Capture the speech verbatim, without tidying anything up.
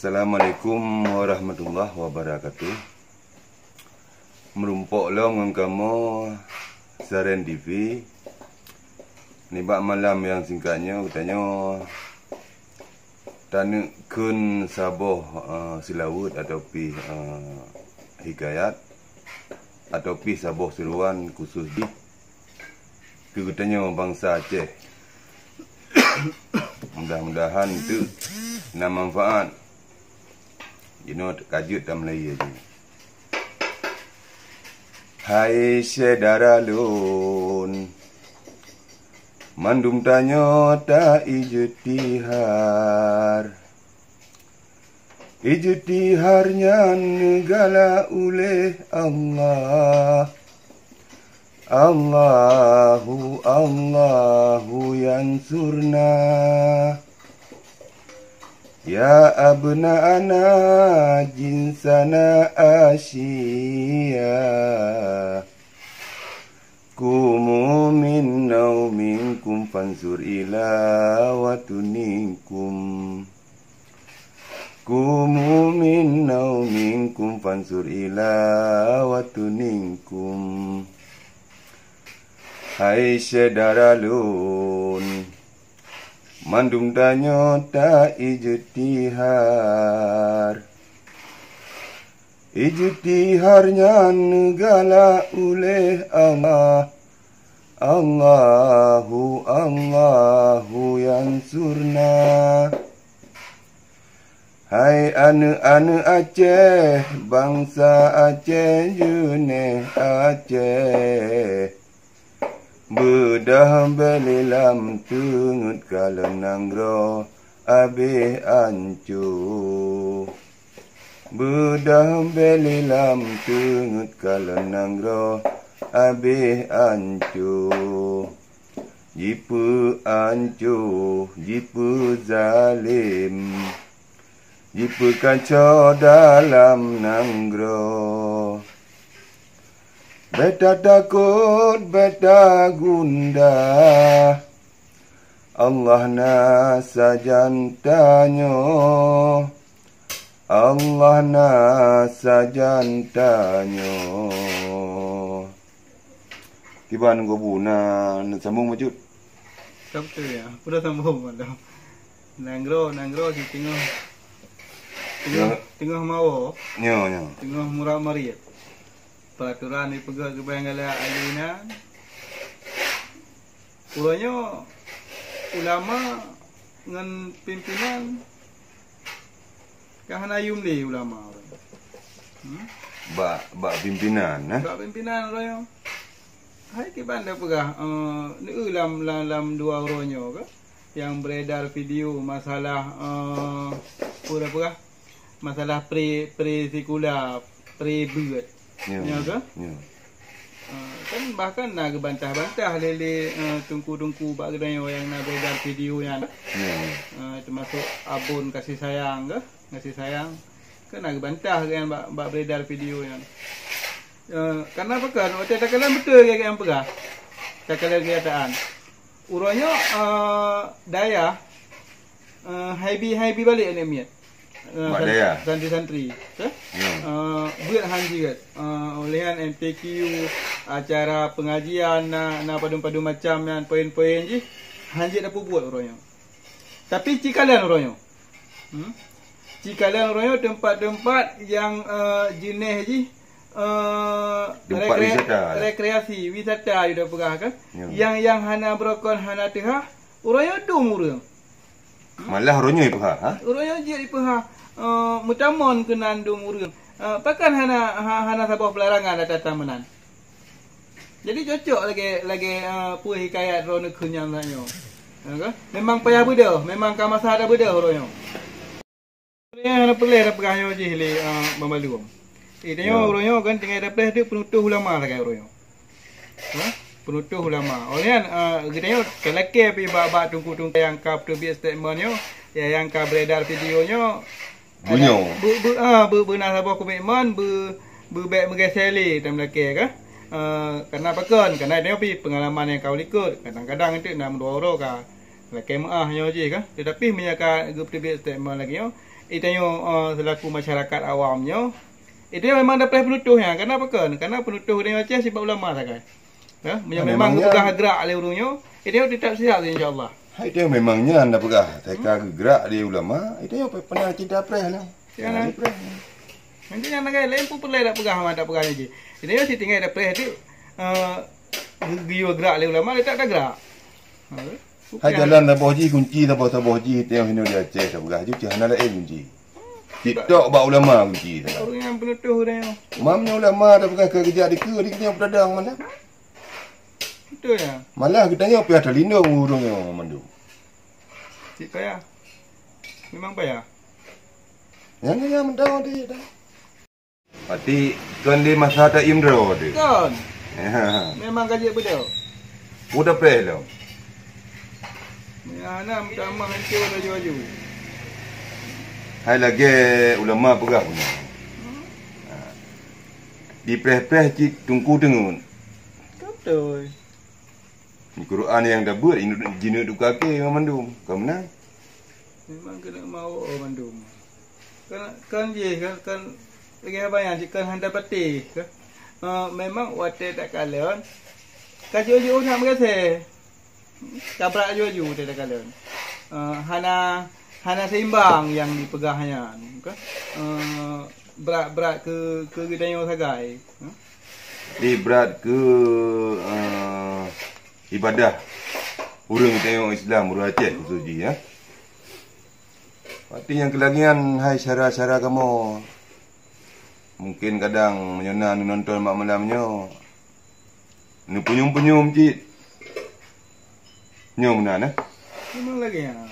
Assalamualaikum warahmatullahi wabarakatuh. Meurumpok lom ngon kamoe Zaren T V. Nibak malam nyang singkat nyoe, geutanyoe taneuk kheun saboh, eh, seulaweuet atau pih, eh, hikayat atau pih saboh seuruan khusos jih keu geutanyoe bansa Aceh. Mudah-mudahan teuk na manfaat. Jinoe ka jeuet tameulai jih. Hai syedara lôn, mandum tanyoe ta-ijtihar. Ijtihar nyan neugalak uleh Allah. Allahu, Allahu yansurna. Ya abna'ana jinsana asyiya. Kumu min naumikum fansur ila watunikum. Kumu min naumikum fansur ila watunikum. Hai syedara lôn, mandum tanyoe ta-ijtihar. Ijtihar nyan neugalak uleh Allah. Allahu, Allahu yansurna. Hai aneuk-aneuk Aceh, bansa Aceh, jeuneh Aceh. Beudôh bèe lé lam teungeut kalon nanggroe abéh anco. Beudôh bèe lé lam teungeut kalon nanggroe abéh anco. Jipeuanco, jipeuzalem, jipeukanco dalam nanggroe. Bèk tatakot, bèk tagundah, Allah na sajan tanyoe, Allah na sajan tanyoe. Kiban gobu na neusambong bacut. Sabtu ya, udah sambung malam. Nanggroe, nanggroe si teungoh, teungoh, ya, teungoh mawoe. Nyo, nyo. Teungoh murat marit. Peraturan dipeugah keubeungala ali nyan. Uroe nyoe ulama ngon pimpinan ka hana yum lé ulama. Hmm? Bak, bak pimpinan, eh? Bak pimpinan uroe nyoe. Hai kiban dah peugah, eh, neu lam, lam, lam dua uroe nyoe ke? Yang beredar video masalah, eh, apa dah peugah? Masalah pre, pre sikula, pre beuet. Ya, ya ke? Ya. Ah, kan bahkan na geubantah-bantah lé, lé, eh, teungku-teungku bak geutanyoe nyang na beredar video nyan. Ya, ya. Ah, teumasok Abon Kasih Sayang ke? Kasih Sayang. Kan na geubantah geutanyoe bak, bak beredar video nyan. Eh, karena apa kan? Watèe takalon beutôi geutanyoe peugah. Takalon kenyataan. Uroe nyoe, eh, dayah, eh, haibi-haibi balek aneuk miet. Eh, bak san-, dayah. Santri-santri, eh? Ya. Eh, beuet han jeuet. Eh, oleh nyan M T Q, acara pengajian, na, na padum-padum macam nyan, poin-poin jih, han jeuet tapeubuet uroe nyoe. Tapi cikalon uroe nyoe. Hmm? Cikalon uroe nyoe teumpat-teumpat nyang, eh, jeuneh jih, eh, tempat rekre-, wisata. Rekreasi, wisata, ida peugah kan? Ya. Yang, yang hana beurokon, hana teuhah, uroe nyoe dum ureueng. Malah uroe nyoe ipeuhah, ha? Uroe nyoe jeuet ipeuhah, eh, meutamon keunan dum ureueng. Eh, pakon hana, ha-, hana saboh pelarangan ata-ata meunan. Jadi cocok lagèe, lagèe, eh, peue hikayat droeneuh kheun nyan nyoe. Ya kan? Memang payah beudôh, memang ka masa ata beudôh uroe nyoe. Uroe nyoe hana peureulèe tapeugah nyoe jih lé, eh, Bang Balu. Eh, tanyoe uroe nyoe kan tinggai tapeugah tu peunutôh ulama sagai uroe nyoe. Ha? Peunutôh ulama. Oleh nyan, eh, geutanyoe talakèe pih bak, bak teungku-teungku nyang ka peuteubiet statement nyoe, ya, nyang ka beredar video nyoe. Beunyoe. Be-, be-, ah, be-, beuna saboh komitmen, be-, beubèk meugasé lé, tameulakèe kah? Eh, karena pakon? Karena nyoe pih peungalaman nyang ka likot. Kadang-kadang eunteuk na meudua uroe ka, Lakée meuáh nyoe jih kan. Tetapi meunyoe ka geupeubiet statement lagée nyoe, itanyoe, eh, selaku masyarakat awam nyoe, itanyoe memang dapreh peunutôh nyan. Karena apa kon? Karena peunutôh ureuëng Aceh sibak ulama sagai. Ya, meunyoe memang memangnya geupeugah gerak lé ureuëng nyoe, itanyoe tetap siap insya-Allah. Hai, itanyoe memang nyan dah peugah. Teuka geugrak lé ulama, itanyoe pe-, pernah cinta preh lah. Ya, nah. Preh. Nanti nyang lain pun peureulée dak peugah, dak peugah lagi. Itanyoe si tinggai dapreh ti, eh, geuyue gerak lé ulama, tetap dak gerak. Ha, Hai bukan. Jalan saboh jih, kunci saboh-saboh jih, teuh hinoe di Aceh, sapeugah ju cah hana laén kunci. Titok bak ulama kunci salah. Ureuëng nyang peunutôh ureuëng nyoe. Mam nyoe ulama dah peugah keu geujak dikeue, dikeue peudadang malah. Betul ya? Malah geutanyoe payah talindong ureuëng nyoe mandum. Cit payah. Memang payah. Nyang kaya mantong di dah. Pati kon di masa ta imro tu. Kon. Ya. Memang ka jeuet beudôh. Udah preh lom. Ya, na meutamah hancô laju-laju. Hai lagée ulama peugah bunoe. Ha. Dipreh-preh cit tungku teungeut. Betul. Di Quran nyang tabeuet, jineuk duka keu mandum. Ka meunan. Memang keuneuk mawö mandum. Kan, kan jih, kan, kan lagée haba nyan cit kan hana patéh, kan. Eh, memang watée takalon, ka jiôh-jiôh na meugaséh. Ka brat jiôh-jiôh watée takalon. Eh, hana, hana seimbang nyang dipeugah nyan, kan. Eh, brat-brat keu, keu geutanyoe sagai, kan. Di brat keu, eh, ibadah ureuëng tanyoe Islam, ureuëng Aceh khusos jih, ya. Pati nyang keulagian hai syara-syara kamoe. Mungkin kadang meunyoe na neunonton mak malam nyoe, neupunyum-punyum cit. Nyoe meunan, eh? Memang lagée nyan.